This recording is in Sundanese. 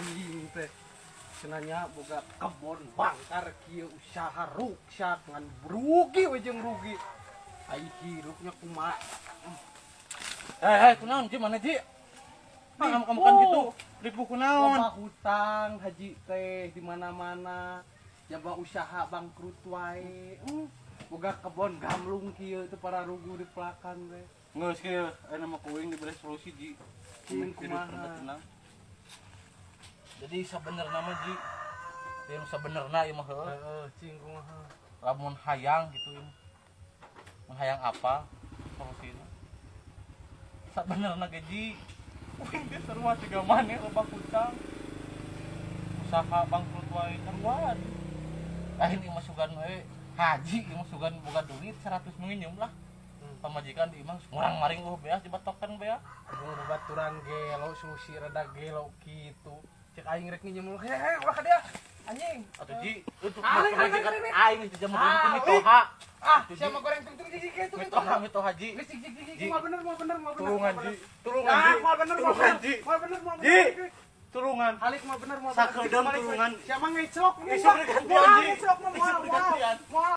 Aing teh cenah nya boga kebon bangkar kieu, usaha ruksak, ngan rugi we jeung rugi. Ai hirupnya kumaha? Eh, eh, kunaon, Ji? Mana, Ji? Ah, kamu kan gitu. Ribu kunaon? Loba hutang haji teh di mana-mana. Jaba usaha bangkrut wae. Boga kebon gamlung kieu teh para rugu di pelakan teh. Geus kieu, aya nama kuing diberi solusi, Ji. Cing, Hidup kumaha? rada tenang. Jadi sabenerna mah, Ji, yang sabenerna ieu mah heuh. Heeh, cing, kumaha? Lamun hayang gitu ieu mah. Mun hayang apa solusina? Sabenerna ge, Ji, uing teh sarua siga maneh, loba hutang. Usaha bangkrut wae sarua. Akhir ieu mah sugan we haji, ieu mah sugan boga duit 100 minjem lah. Pamajikan di imah ngurang maring eueuh beas dibatokan beas. Agung babaturan gelo, solusi rada gelo kitu. Cek aing rek nginjem lu. Hehe, ulah ka dia. Anjing. Atuh, Ji, itu Alik, alik, pamajikan alik, alik. aing itu jamu Alik. mitoha. Ah, Atuh, siapa Ji. goreng tung tung jiji kitu. Mitoha, mitoha, Ji. Geus, cik cik cik. Ji. Moal bener, moal bener, moal bener. Tulungan, moal Ji. bener. Tulungan, Ah, Ji. moal bener, moal Tulungan, bener. Ji. Moal bener, moal Ji. bener. Tulungan. Halik, moal bener, moal bener. Sakedeung Balik, tulungan. balik. Siapa ngeclok? Isuk digantian, Moal Ji. ngeclok mah moal. Isuk digantian. Moal.